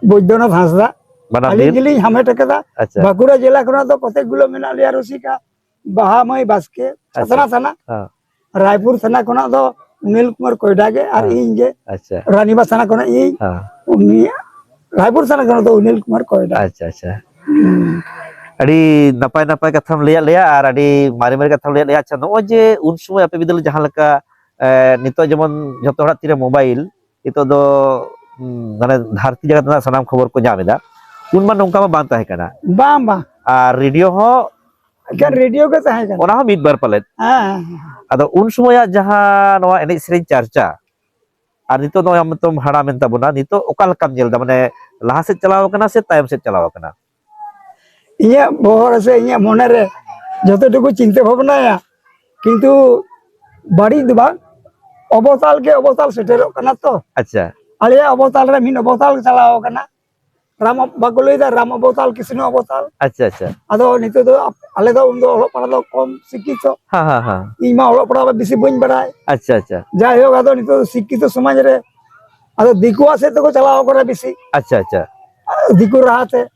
ᱵᱳᱭᱫᱚᱱᱟᱛᱷ ᱦᱟᱸᱥᱫᱟ᱾ ᱵᱟᱱᱟᱨ ᱟᱹᱞᱤᱧ ᱫᱤᱱ? ᱜᱮᱞᱤᱧ ᱦᱟᱢᱮᱴ ᱟᱠᱟᱫᱟ᱾ ᱟᱪᱪᱷᱟ᱾ ᱵᱟᱸᱠᱩᱲᱟ ᱡᱮᱞᱟ ᱠᱷᱚᱱᱟᱜ ᱫᱚ ᱠᱚᱛᱮᱠ ᱜᱩᱞᱳ ᱢᱮᱱᱟᱜ ᱞᱮᱭᱟ ᱨᱩᱥᱤᱠᱟ, ᱵᱟᱦᱟ ᱢᱟᱹᱭ ᱵᱟᱥᱠᱮ, ᱟᱪᱪᱷᱟ᱾ ᱪᱷᱟᱛᱱᱟ ᱛᱷᱟᱱᱟ᱾ ᱦᱮᱸ᱾ ᱨᱟᱭᱯᱩᱨ ᱛᱷᱟᱱᱟ ᱠᱷᱚᱱᱟᱜ ᱫᱚ ᱚᱱᱤᱞ ᱠᱩᱢᱟᱨ ᱠᱚᱭᱰᱟ ᱜᱮ ᱟᱨ ᱦᱮᱸ᱾ ᱤᱧ ᱜᱮ᱾ ᱟᱪᱪᱷᱟ᱾ ᱨᱟᱱᱤᱵᱟᱸᱫᱷ ᱛᱷᱟᱱᱟ ᱠᱷᱚᱱᱟᱜ ᱤᱧ᱾ ᱦᱮᱸ᱾ ᱩᱱᱤ ᱨᱟᱭᱯᱩᱨ ᱛᱷᱟᱱᱟ ᱠᱷᱚᱱᱟᱜ ᱫᱚ ᱚᱱᱤᱞ ᱠᱩᱢᱟᱨ ᱠᱚᱭᱰᱟ᱾ ᱟᱪᱪᱷᱟ, ᱟᱪᱪᱷᱟ᱾ ᱦᱩᱸ᱾ ᱟᱹᱰᱤ ᱱᱟᱯᱟᱭ ᱱᱟᱯᱟᱭ ᱠᱟᱛᱷᱟᱢ ᱞᱟᱹᱭᱟᱫ ᱞᱮᱭᱟ ᱟᱨ ᱟᱹᱰᱤ ᱢᱟᱨᱮ ᱢᱟᱨᱮ ᱠᱟᱛᱷᱟᱢ ᱞᱟᱹᱭᱟᱫ ᱞᱮᱭᱟ᱾ ᱟᱪᱪᱷᱟ, ᱱᱚᱜᱼᱚᱭ ᱡᱮ ᱩᱱ ᱥᱚᱢᱚᱭ ᱟᱯᱮ ᱵᱤᱫᱟᱹᱞ ᱡᱟᱦᱟᱸ ᱞᱮᱠᱟ, ᱮ, ᱱᱤᱛᱚᱜ ᱡᱮᱢᱚᱱ ᱡᱷᱚᱛᱚ ᱦᱚᱲᱟᱜ ᱛᱤᱨᱮ ᱢᱳᱵᱟᱭᱤᱞ, ᱱᱤᱛᱚᱜ ᱫᱚ, ᱩᱸ, ᱢᱟᱱᱮ ᱫᱷᱟᱹᱨᱛᱤ ᱡᱟᱠᱟᱛ ᱨᱮᱱᱟᱜ ᱥᱟᱱᱟᱢ ᱠᱷᱚᱵᱚᱨ ᱠᱚ ᱧᱟᱢ ᱮᱫᱟ, ᱩᱱ ᱢᱟ ᱱᱚᱝᱠᱟ ᱢᱟ ᱵᱟᱝ ᱛᱟᱦᱮᱸ ᱠᱟᱱᱟ᱾ ᱵᱟᱝ, ᱵᱟᱝ᱾ ᱟᱨ ᱨᱮᱰᱤᱭᱳ ᱦᱚᱸ ᱮᱠᱮᱱ ᱨᱮᱰᱤᱭᱳ ᱜᱮ ᱛᱟᱦᱮᱸ ᱠᱟᱱᱟ᱾ ᱚᱱᱟ ᱦᱚᱸ ᱢᱤᱫ ᱵᱟᱨ ᱯᱟᱞᱮᱫ᱾ ᱦᱮᱸ, ᱦᱮᱸ, ᱦᱮᱸ᱾ ᱟᱫᱚ ᱩᱱ ᱥᱚᱢᱚᱭᱟᱜ ᱡᱟᱦᱟᱸ ᱱᱚᱣᱟ ᱮᱱᱮᱡ ᱥᱮᱨᱮᱧ ᱪᱟᱨᱪᱟ, ᱟᱨ ᱱᱤᱛᱚᱜ ᱫᱚ ᱟᱢ ᱛᱚᱢ ᱦᱟᱲᱟᱢᱮᱱ ᱛᱟᱵᱚᱱᱟ, ᱱᱤᱛᱚᱜ ᱚᱠᱟ ᱞᱮᱠᱟᱢ ᱧᱮᱞ ᱮᱫᱟ? ᱢᱟᱱᱮ ᱞᱟᱦᱟ ᱥᱮᱫ ᱪᱟᱞᱟᱣ ᱟᱠᱟᱱᱟ ᱥᱮ ᱛᱟᱭᱚᱢ ᱥᱮᱫ ᱪᱟᱞᱟᱣ ᱟᱠᱟᱱᱟ? ᱤᱧᱟᱹᱜ ᱵᱚᱦᱚᱜ ᱨᱮ ᱥᱮ ᱤᱧᱟᱹᱜ ᱢᱚᱱᱮ ᱨᱮ ᱡᱚᱛᱚ ᱴᱩᱠᱩ ᱪᱤᱱᱛᱟᱹ ᱵᱷᱟᱵᱽᱱᱟᱭᱟ, ᱠᱤᱱᱛᱩ ᱵᱟᱹᱲᱤᱡ ᱫᱚ ᱵᱟᱝ, ᱚᱵᱚᱛᱟᱞ ᱜᱮ ᱚᱵᱚᱛᱟᱞ ᱥᱮᱴᱮᱨᱚᱜ ᱠᱟᱱᱟ ᱛᱚ᱾ ᱟᱪᱪᱷᱟ᱾ ᱟᱞᱮᱭᱟᱜ ᱚᱵᱚᱛᱟᱞ ᱨᱮ ᱢᱤᱫ ᱚᱵᱚᱛᱟᱞ ᱪᱟᱞᱟᱣ ᱟᱠᱟᱱᱟ᱾ ᱨᱟᱢ ᱚᱵ-, ᱵᱟᱠᱚ ᱞᱟᱹᱭᱫᱟ ᱨᱟᱢ ᱚᱵᱚᱛᱟᱞ, ᱠᱨᱤᱥᱱᱚ ᱚᱵᱚᱛᱟᱞ᱾ ᱟᱪᱪᱷᱟ, ᱟᱪᱪᱷᱟ᱾ ᱟᱫᱚ ᱱᱤᱛᱚᱜ ᱫᱚ ᱟᱯ-, ᱟᱞᱮ ᱫᱚ ᱩᱱᱫᱚ ᱚᱞᱚᱜ ᱯᱟᱲᱦᱟᱜ ᱫᱚ ᱠᱚᱢ ᱥᱤᱠᱠᱷᱤᱛᱚ᱾ ᱦᱮᱸ, ᱦᱮᱸ, ᱦᱮᱸ᱾ ᱤᱧ ᱢᱟ ᱚᱞᱚᱜ ᱯᱟᱲᱦᱟᱜ ᱵᱮᱥᱤ ᱵᱟᱹᱧ ᱵᱟᱲᱟᱭ᱾ ᱟᱪᱪᱷᱟ, ᱟᱪᱪᱷᱟ᱾ ᱡᱟᱭᱦᱳᱠ, ᱟᱫᱚ ᱱᱤᱛᱚᱜ ᱫᱚ ᱥᱤᱠᱠᱷᱤᱛᱚ ᱥᱚᱢᱟᱡᱽ ᱨᱮ ᱟᱫᱚ ᱫᱤᱠᱩᱣᱟᱜ ᱥᱮᱫ ᱛᱮᱠᱚ ᱪᱟᱞᱟᱣ ᱠᱟᱱᱟ ᱵᱮᱥᱤ᱾ ᱟᱪᱪᱷᱟ, ᱟᱪᱪᱷᱟ᱾ ᱫᱤᱠᱩ ᱨᱟᱦᱟ ᱛᱮ,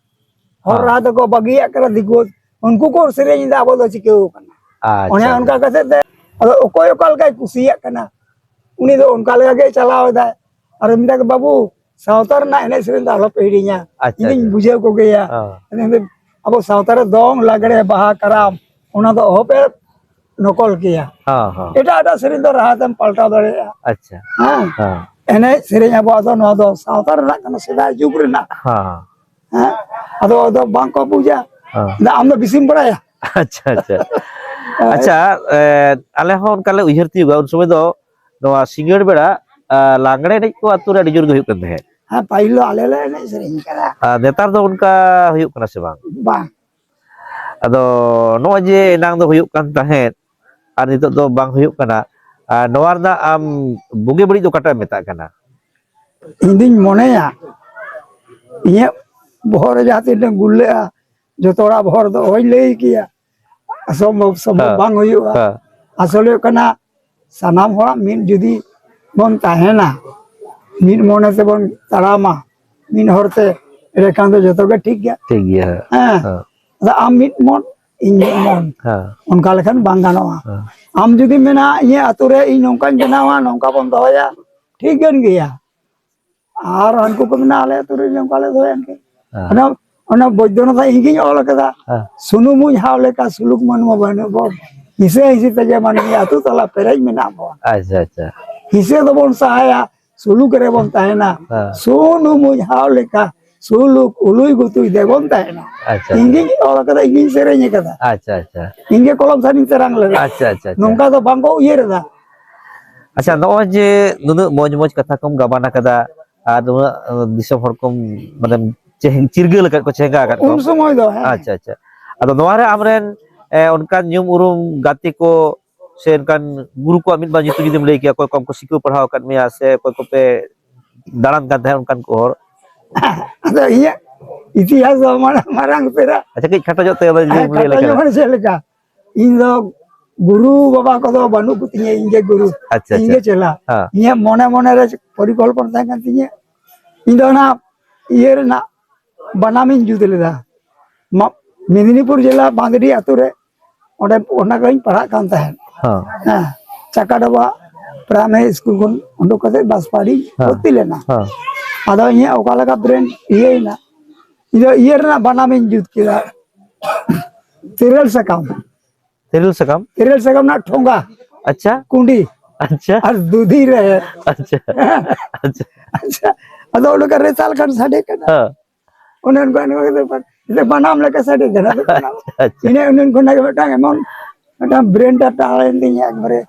ᱦᱚᱲ ᱦᱮᱸ᱾ ᱨᱟᱦᱟ ᱛᱮᱠᱚ ᱵᱟᱹᱜᱤᱭᱟᱜ ᱠᱟᱱᱟ ᱫᱤᱠᱩ᱾ ᱩᱱᱠᱩ ᱠᱚ ᱥᱮᱨᱮᱧ ᱮᱫᱟ, ᱟᱵᱚ ᱫᱚ ᱪᱤᱠᱟᱹᱣ ᱠᱟᱱᱟ? ᱟᱪᱪᱷᱟ, ᱚᱱᱮ ᱟᱪᱪᱷᱟ᱾ ᱚᱱᱠᱟ ᱠᱟᱛᱮ ᱛᱮ ᱟᱫᱚ ᱚᱠᱚᱭ ᱚᱠᱟ ᱞᱮᱠᱟᱭ ᱠᱩᱥᱤᱭᱟᱜ ᱠᱟᱱᱟ, ᱩᱱᱤ ᱫᱚ ᱚᱱᱠᱟ ᱞᱮᱠᱟ ᱜᱮ ᱪᱟᱞᱟᱣ ᱮᱫᱟᱭ᱾ ᱟᱨ ᱢᱮᱛᱟ ᱠᱚ, "ᱵᱟᱹᱵᱩ, ᱥᱟᱶᱛᱟ ᱨᱮᱱᱟᱜ ᱮᱱᱮᱡ ᱥᱮᱨᱮᱧ ᱫᱚ ᱟᱞᱚᱯᱮ ᱦᱤᱲᱤᱧᱟ, ᱟᱪᱪᱷᱟ, ᱤᱧᱤᱧ ᱟᱪᱪᱷᱟ᱾ ᱵᱩᱡᱷᱟᱹᱣ ᱠᱚᱜᱮᱭᱟ᱾ ᱦᱮᱸ᱾ ᱟᱵᱚ ᱥᱟᱶᱛᱟ ᱨᱮ ᱫᱚᱝ, ᱞᱟᱜᱽᱲᱮ, ᱵᱟᱦᱟ, ᱠᱟᱨᱟᱢ, ᱚᱱᱟ ᱫᱚ ᱚᱦᱚᱯᱮ ᱱᱚᱠᱚᱞ ᱠᱮᱭᱟ᱾ ᱦᱮᱸ, ᱦᱮᱸ᱾ ᱮᱴᱟᱜ ᱮᱴᱟᱜ ᱥᱮᱨᱮᱧ ᱫᱚ ᱨᱟᱦᱟ ᱛᱮᱢ ᱯᱟᱞᱴᱟᱣ ᱫᱟᱲᱮᱭᱟᱜᱼᱟ᱾ ᱟᱪᱪᱷᱟ᱾ ᱦᱮᱸ᱾ ᱦᱮᱸ᱾ ᱮᱱᱮᱡ ᱥᱮᱨᱮᱧ ᱟᱵᱚᱣᱟᱜ ᱫᱚ ᱱᱚᱣᱟ ᱫᱚ ᱥᱟᱶᱛᱟ ᱨᱮᱱᱟᱜ ᱠᱟᱱᱟ, ᱥᱮᱫᱟᱭ ᱡᱩᱜᱽ ᱨᱮᱱᱟᱜ᱾ ᱦᱮᱸ᱾ ᱦᱮᱸ, ᱟᱫᱚ, ᱟᱫᱚ ᱵᱟᱝ ᱠᱚ ᱵᱩᱡᱟ᱾ ᱦᱮᱸ᱾ ᱟᱫᱚ ᱟᱢ ᱫᱚ ᱵᱮᱥᱤᱢ ᱵᱟᱲᱟᱭᱟ᱾ ᱟᱪᱪᱷᱟ, ᱟᱪᱪᱷᱟ᱾ ᱟᱪᱪᱷᱟ, ᱮ, ᱟᱞᱮ ᱦᱚᱸ ᱚᱱᱠᱟ ᱞᱮ ᱩᱭᱦᱟᱹᱨ ᱛᱤᱭᱳᱜᱟ, ᱩᱱ ᱥᱚᱢᱚᱭ ᱫᱚ ᱱᱚᱣᱟ ᱥᱤᱸᱜᱟᱹᱲ ᱵᱮᱲᱟ, ᱟ, ᱞᱟᱜᱽᱲᱮ ᱮᱱᱮᱡ ᱠᱚ ᱟᱹᱛᱩ ᱨᱮ ᱟᱹᱰᱤ ᱡᱳᱨ ᱜᱮ ᱦᱩᱭᱩᱜ ᱠᱟᱱ ᱛᱟᱦᱮᱸᱫ᱾ ᱦᱮᱸ, ᱯᱟᱹᱦᱤᱞ ᱫᱚ ᱟᱞᱮ ᱞᱮ ᱮᱱᱮᱡ ᱥᱮᱨᱮᱧ ᱠᱟᱱᱟ᱾ ᱟᱨ ᱱᱮᱛᱟᱨ ᱫᱚ ᱚᱱᱠᱟ ᱦᱩᱭᱩᱜ ᱠᱟᱱᱟ ᱥᱮ ᱵᱟᱝ? ᱵᱟᱝ᱾ ᱟᱫᱚ ᱱᱚᱜᱼᱚᱭ ᱡᱮ ᱮᱱᱟᱝ ᱫᱚ ᱦᱩᱭᱩᱜ ᱠᱟᱱ ᱛᱟᱦᱮᱸᱫ ᱟᱨ ᱱᱤᱛᱚᱜ ᱫᱚ ᱵᱟᱝ ᱦᱩᱭᱩᱜ ᱠᱟᱱᱟ, ᱟᱨ ᱱᱚᱣᱟ ᱨᱮᱱᱟᱜ ᱟᱢ ᱵᱩᱜᱤ ᱵᱟᱹᱲᱤᱡ ᱫᱚ ᱚᱠᱟᱴᱟᱜ ᱮᱢ ᱢᱮᱛᱟᱜ ᱠᱟᱱᱟ? ᱤᱧ ᱫᱩᱧ ᱢᱚᱱᱮᱭᱟ, ᱤᱧᱟᱹᱜ ᱵᱚᱦᱚᱜ ᱨᱮ ᱡᱟᱦᱟᱸ ᱛᱤᱱᱟᱹᱜ ᱜᱩᱨᱞᱟᱹᱜᱼᱟ, ᱡᱚᱛᱚ ᱦᱚᱲᱟᱜ ᱵᱚᱦᱚᱜ ᱨᱮᱫᱚ ᱚᱦᱚᱧ ᱞᱟᱹᱭ ᱠᱮᱭᱟ, ᱚᱥᱚᱢᱵᱷᱚᱵ ᱥᱚᱢᱵᱷᱚᱵ ᱦᱮᱸ᱾ ᱵᱟᱝ ᱦᱩᱭᱩᱜᱼᱟ᱾ ᱦᱮᱸ᱾ ᱟᱥᱚᱞ ᱦᱩᱭᱩᱜ ᱠᱟᱱᱟ, ᱥᱟᱱᱟᱢ ᱦᱚᱲᱟᱜ ᱢᱤᱫ ᱡᱩᱫᱤ ᱵᱚᱱ ᱛᱟᱦᱮᱱᱟ, ᱢᱤᱫ ᱢᱚᱱᱮ ᱛᱮᱵᱚᱱ ᱛᱟᱲᱟᱢᱟ, ᱢᱤᱫ ᱦᱚᱲ ᱛᱮ, ᱮᱸᱰᱮᱠᱷᱟᱱ ᱫᱚ ᱡᱚᱛᱚ ᱜᱮ ᱴᱷᱤᱠ ᱜᱮᱭᱟ᱾ ᱴᱷᱤᱠ ᱜᱮᱭᱟ, ᱦᱮᱸ᱾ ᱦᱮᱸ᱾ ᱦᱮᱸ᱾ ᱟᱫᱚ ᱟᱢ ᱢᱤᱫ ᱢᱚᱱ, ᱤᱧ ᱢᱤᱫ ᱢᱚᱱ, ᱦᱮᱸ᱾ ᱚᱱᱠᱟ ᱞᱮᱠᱷᱟᱱ ᱵᱟᱝ ᱜᱟᱱᱚᱜᱼᱟ᱾ ᱦᱮᱸ᱾ ᱟᱢ ᱡᱩᱫᱤᱢ ᱢᱮᱱᱟ, "ᱤᱧᱟᱹᱜ ᱟᱹᱛᱩ ᱨᱮ ᱤᱧ ᱱᱚᱝᱠᱟᱧ ᱵᱮᱱᱟᱣᱟ, ᱱᱚᱝᱠᱟ ᱵᱚᱱ ᱫᱚᱦᱚᱭᱟ", ᱴᱷᱤᱠ ᱜᱟᱱ ᱜᱮᱭᱟ᱾ ᱟᱨ ᱦᱟᱱᱠᱩ ᱠᱚ ᱢᱮᱱᱟ, "ᱟᱞᱮ ᱟᱹᱛᱩ ᱨᱮ ᱱᱚᱝᱠᱟ ᱞᱮ ᱫᱚᱦᱚᱭᱟ", ᱮᱱᱠᱮ᱾ ᱦᱮᱸ᱾ ᱚᱱᱟ, ᱚᱱᱟ ᱵᱳᱭᱫᱚᱱᱟᱛᱷ ᱤᱧ ᱜᱤᱧ ᱚᱞ ᱟᱠᱟᱫᱟ᱾ ᱦᱮᱸ᱾ "ᱥᱩᱱᱩᱢ ᱢᱩᱡ ᱦᱟᱣ ᱞᱮᱠᱟ ᱥᱩᱞᱩᱠ ᱢᱟᱹᱱᱣᱟᱹ ᱵᱟᱹᱱᱩᱜ ᱵᱚᱱ, ᱦᱤᱥᱟᱹ ᱦᱤᱥᱤ ᱛᱮᱜᱮ ᱢᱟᱹᱱᱢᱤ ᱟᱹᱛᱩ ᱛᱟᱞᱟ ᱯᱮᱨᱮᱡ ᱢᱮᱱᱟᱜ ᱵᱚᱱ᱾ ᱟᱪᱪᱷᱟ, ᱟᱪᱪᱷᱟ᱾ ᱦᱤᱥᱟᱹ ᱫᱚᱵᱚᱱ ᱥᱟᱦᱟᱭᱟ, ᱥᱩᱞᱩᱠ ᱨᱮᱵᱚᱱ ᱛᱟᱦᱮᱱᱟ᱾ ᱦᱮᱸ᱾ ᱥᱩᱱᱩᱢ ᱢᱩᱡ ᱦᱟᱣ ᱞᱮᱠᱟ ᱥᱩᱞᱩᱠ ᱩᱞᱩᱭ ᱜᱩᱛᱩᱭ ᱫᱮᱵᱚᱱ ᱛᱟᱦᱮᱱᱟ᱾" ᱟᱪᱪᱷᱟ, ᱤᱧ ᱟᱪᱪᱷᱟ᱾ ᱜᱤᱧ ᱚᱞ ᱟᱠᱟᱫᱟ, ᱤᱧ ᱜᱤᱧ ᱥᱮᱨᱮᱧ ᱟᱠᱟᱫᱟ᱾ ᱟᱪᱪᱷᱟ, ᱟᱪᱪᱷᱟ᱾ ᱤᱧ ᱜᱮ ᱠᱚᱞᱚᱢ ᱥᱟᱱᱤᱧ ᱛᱮᱨᱟᱝ ᱞᱮᱫᱟ᱾ ᱟᱪᱪᱷᱟ, ᱟᱪᱪᱷᱟ, ᱟᱪᱪᱷᱟ᱾ ᱱᱚᱝᱠᱟ ᱫᱚ ᱵᱟᱝ ᱠᱚ ᱩᱭᱦᱟᱹᱨ ᱮᱫᱟ᱾ ᱟᱪᱪᱷᱟ, ᱱᱚᱜᱼᱚᱭ ᱡᱮ ᱱᱩᱱᱟᱹᱜ ᱢᱚᱡᱽ ᱢᱚᱡᱽ ᱠᱟᱛᱷᱟ ᱠᱚᱢ ᱜᱟᱵᱟᱱ ᱟᱠᱟᱫᱟ ᱟᱨ ᱱᱩᱱᱟᱹᱜ, ᱟᱸ, ᱫᱤᱥᱚᱢ ᱦᱚᱲ ᱠᱚᱢ, ᱢᱟᱱᱮᱢ ᱪᱮᱦ-, ᱪᱤᱨᱜᱟᱹᱞ ᱟᱠᱟᱫ ᱠᱚ, ᱪᱮᱦᱨᱟ ᱟᱠᱟᱫ ᱠᱚ᱾ ᱩᱱ ᱥᱚᱢᱚᱭ ᱫᱚ, ᱦᱮᱸ᱾ ᱟᱪᱪᱷᱟ, ᱟᱪᱪᱷᱟ᱾ ᱟᱫᱚ ᱱᱚᱣᱟ ᱨᱮ ᱟᱢᱨᱮᱱ, ᱮ, ᱚᱱᱠᱟᱱ ᱧᱩᱢ ᱩᱨᱩᱢ ᱜᱟᱛᱮ ᱠᱚ ᱥᱮ ᱚᱱᱠᱟᱱ ᱜᱩᱨᱩ ᱠᱚᱣᱟᱜ ᱢᱤᱫ ᱵᱟᱨ ᱧᱩᱛᱩᱢ ᱡᱩᱫᱤᱢ ᱞᱟᱹᱭ ᱠᱮᱭᱟ, ᱚᱠᱚᱭ ᱠᱚ ᱟᱢ ᱠᱚ ᱥᱤᱠᱷᱟᱹᱣ ᱯᱟᱲᱦᱟᱣ ᱟᱠᱟᱫ ᱢᱮᱭᱟ ᱥᱮ ᱚᱠᱚᱭ ᱠᱚᱯᱮ ᱫᱟᱬᱟᱱ ᱠᱟᱱ ᱛᱟᱦᱮᱸᱫ ᱚᱱᱠᱟᱱ ᱠᱚ ᱦᱚᱲ? ᱟᱫᱚ ᱤᱧᱟᱹᱜ ᱤᱛᱤᱦᱟᱥ ᱫᱚ ᱢᱟᱲᱟᱝ, ᱢᱟᱨᱟᱝ ᱩᱛᱟᱹᱨᱟ᱾ ᱟᱪᱪᱷᱟ, ᱠᱟᱹᱡ ᱠᱷᱟᱴᱚ ᱧᱚᱜ ᱛᱮ ᱟᱫᱚ ᱡᱩᱫᱤᱢ ᱞᱟᱹᱭ ᱠᱷᱟᱴᱚ ᱞᱮᱠᱷᱟᱱ᱾ ᱧᱚᱜ ᱢᱟᱱᱮ ᱪᱮᱫ ᱞᱮᱠᱟ? ᱤᱧ ᱫᱚ ᱜᱩᱨᱩ ᱵᱟᱵᱟ ᱠᱚᱫᱚ ᱵᱟᱹᱱᱩᱜ ᱠᱚᱛᱤᱧᱟ, ᱤᱧ ᱜᱮ ᱜᱩᱨᱩ, ᱟᱪᱪᱷᱟ, ᱤᱧ ᱜᱮ ᱟᱪᱪᱷᱟ᱾ ᱪᱮᱞᱟ᱾ ᱦᱮᱸ᱾ ᱤᱧᱟᱹᱜ ᱢᱚᱱᱮ ᱢᱚᱱᱮ ᱨᱮ ᱯᱚᱨᱤᱠᱚᱞᱯᱚᱱᱟ ᱛᱟᱦᱮᱸ ᱠᱟᱱ ᱛᱤᱧᱟᱹ, ᱤᱧ ᱫᱚ ᱚᱱᱟ ᱤᱭᱟᱹ ᱨᱮᱱᱟᱜ ᱵᱟᱱᱟᱢᱤᱧ ᱡᱩᱛ ᱞᱮᱫᱟ᱾ ᱢᱟ-, ᱢᱮᱫᱽᱱᱤᱯᱩᱨ ᱡᱮᱞᱟ ᱵᱟᱸᱫᱽᱰᱤ ᱟᱛᱳ ᱨᱮ, ᱚᱸᱰᱮ, ᱚᱱᱟ ᱠᱚᱧ ᱯᱟᱲᱦᱟᱜ ᱠᱟᱱ ᱛᱟᱦᱮᱸᱫ᱾ ᱦᱮᱸ᱾ ᱦᱮᱸ, ᱪᱟᱠᱟ ᱰᱚᱵᱟ ᱯᱨᱟᱭᱢᱟᱨᱤ ᱥᱠᱩᱞ ᱠᱷᱚᱱ ᱩᱰᱩᱠ ᱠᱟᱛᱮ ᱵᱟᱥᱯᱟᱲᱤᱧ ᱦᱮᱸ᱾ ᱵᱷᱚᱨᱛᱤ ᱞᱮᱱᱟ᱾ ᱦᱮᱸ᱾ ᱟᱫᱚ ᱤᱧᱟᱹᱜ ᱚᱠᱟ ᱞᱮᱠᱟ ᱵᱨᱮᱱ ᱤᱭᱟᱹᱭᱮᱱᱟ, ᱤᱧ ᱫᱚ ᱤᱭᱟᱹ ᱨᱮᱱᱟᱜ ᱵᱟᱱᱟᱢᱤᱧ ᱡᱩᱛ ᱠᱮᱫᱟ, ᱛᱮᱨᱮᱞ ᱥᱟᱠᱟᱢ᱾ ᱛᱮᱨᱮᱞ ᱥᱟᱠᱟᱢ? ᱛᱮᱨᱮᱞ ᱥᱟᱠᱟᱢ ᱨᱮᱱᱟᱜ ᱴᱷᱚᱸᱜᱟ, ᱟᱪᱪᱷᱟ᱾ ᱠᱩᱸᱰᱤ, ᱟᱪᱪᱷᱟ᱾ ᱟᱨ ᱫᱩᱫᱷᱤ ᱨᱮ᱾ ᱟᱪᱪᱷᱟ᱾ ᱟᱪᱪᱷᱟ᱾ ᱟᱪᱪᱷᱟ, ᱟᱫᱚ ᱚᱱᱠᱟ ᱨᱮᱛᱟᱞ ᱠᱷᱟᱱ ᱥᱟᱰᱮ ᱠᱟᱱᱟ᱾ ᱦᱮᱸ᱾ ᱚᱱᱮ ᱚᱱᱠᱟ ᱚᱱᱠᱟ ᱠᱟᱛᱮ ᱵᱟ-, ᱡᱮ ᱵᱟᱱᱟᱢ ᱞᱮᱠᱟ ᱥᱟᱰᱮ ᱠᱟᱱᱟ, ᱵᱟᱱᱟᱢ᱾ ᱟᱪᱪᱷᱟ᱾ ᱤᱱᱟᱹ ᱩᱱᱤ ᱠᱷᱚᱱᱟᱜ ᱜᱮ ᱢᱤᱫᱴᱟᱝ ᱮᱢᱚᱱ ᱢᱤᱫᱴᱟᱝ ᱵᱨᱮᱱ ᱴᱟ ᱴᱟᱲᱟᱣ ᱮᱱ ᱛᱤᱧᱟ ᱮᱠᱵᱟᱨᱮ᱾